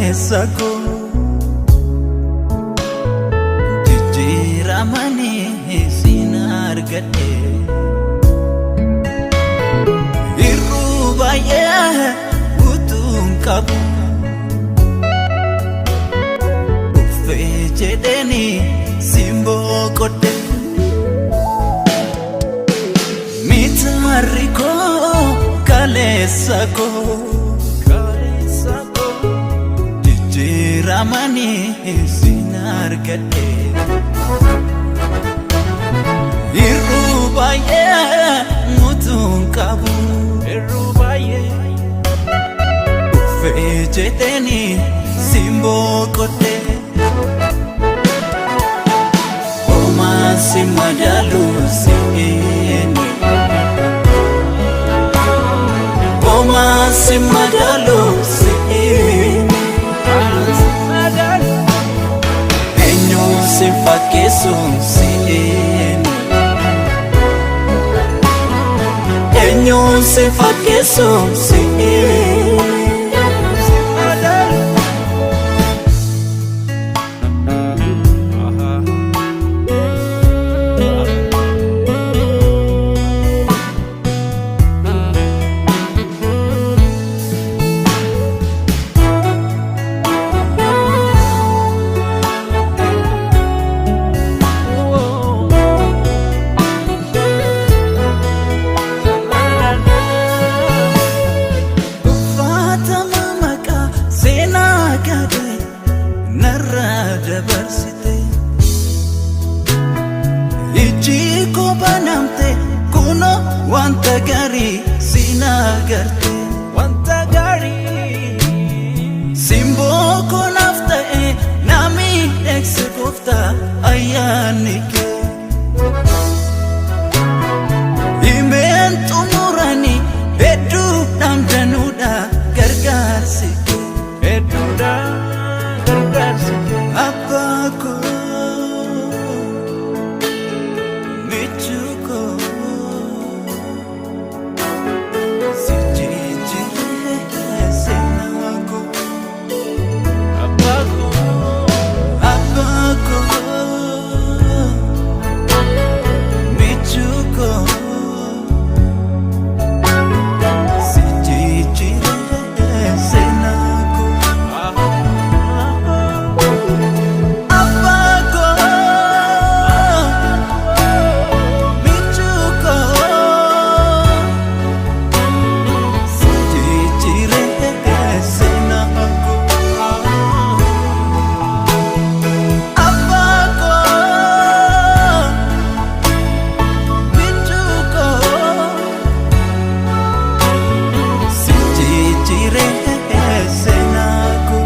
Kaleessa koo jijjiiramanii siin argadhe. Irruu baay'ee utuun qabu uffee jedheeni simboo qodhe. Mitaarri koo kaleessa koo jijjiiramanii siin argadhe. Irruu baay'ee utuun qabu uffee jedheeni simboo qodhe. Homaa si madaalu si'eeni. Homaa si madaalu si'eeni. Eenyu si fakkeessu si'eeni. Eenyu si fakkeessu si'eeni. Uffatama maqaa seenaa gadhee narraa dabarsite. Ijji koo banamte kunoo wanta gaarii siin agarte. Wanta gaarii. Simboo koo naaf ta'e na miidhagse gooftaa ayyaanni kee. Himeen xumuranii hedduu dhamdanuudha gargaarsi kee. Hedduudha gargaarsi kee. Abbaa koo, michuu koo, si jijjiiree seenaa koo. Abbaa koo. Abbaa koo, michuu koo, si jijjiiree seenaa koo. Abbaa koo, michuu koo, si jijjiiree seenaa koo. Abbaa koo, michuu koo, si jijjiiree seenaa koo.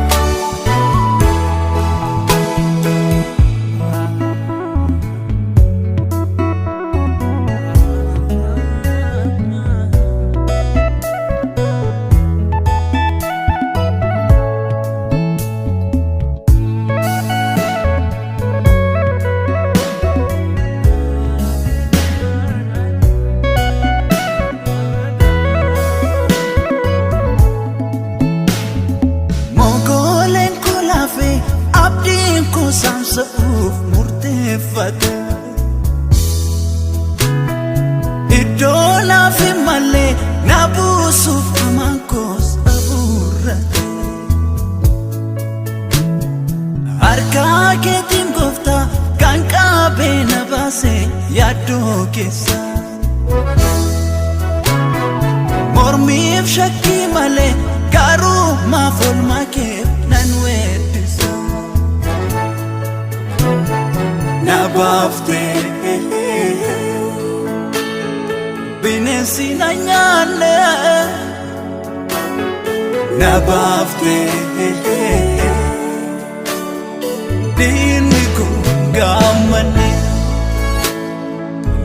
Mogooleen koo laafee abdiin koo saamsa'uuf murteeffate. Iddoo naaf hin malle na buusuuf hamaan koos abuurrate. Harka keetiin gooftaa kan qabee na baase yaaddoo keessa. Mormiif shakkii malee garuu maaf oolmaa keef nan weeddisa. Na baaftee bineensi na nyaanne. Na baaftee diinni kun gaammanne.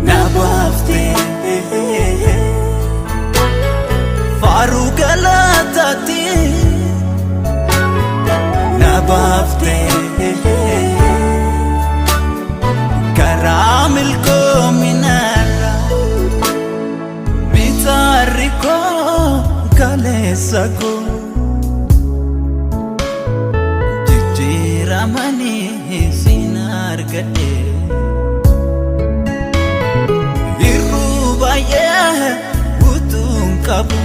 Na baaftee faaruu galataati. Na baaftee karaa milkoominaarra. Mitaarri koo kaleessa koo. argadhe. Hir'uu baay'ee utuun qabu.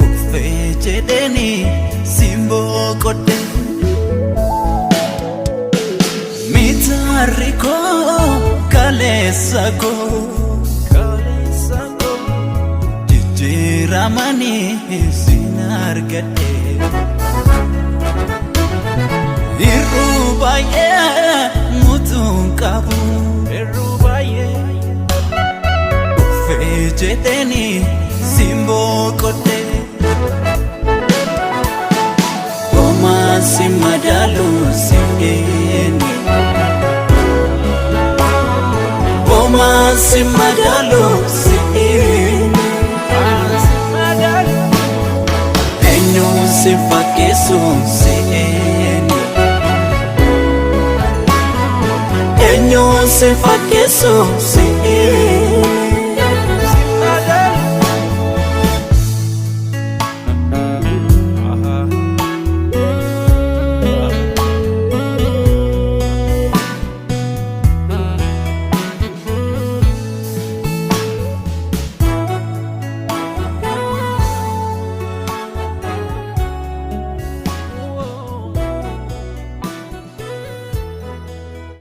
Uffee jedheeni simboo qodhe. Mitaarri koo kaleessa koo. Kaleessa koo. Jijjiiramanii sin argadhe. Hir'uu baay'ee mutuun qabu. Hir'uu baay'ee. Uffee jedheeni simboo qodhe. Homaan si madaalu si eenyu. Homaan si madaalu si eenyu. Si madaalu. Eenyuun si fakkeessu si eenyu. Eenyuun si fakkeessu si eenyu.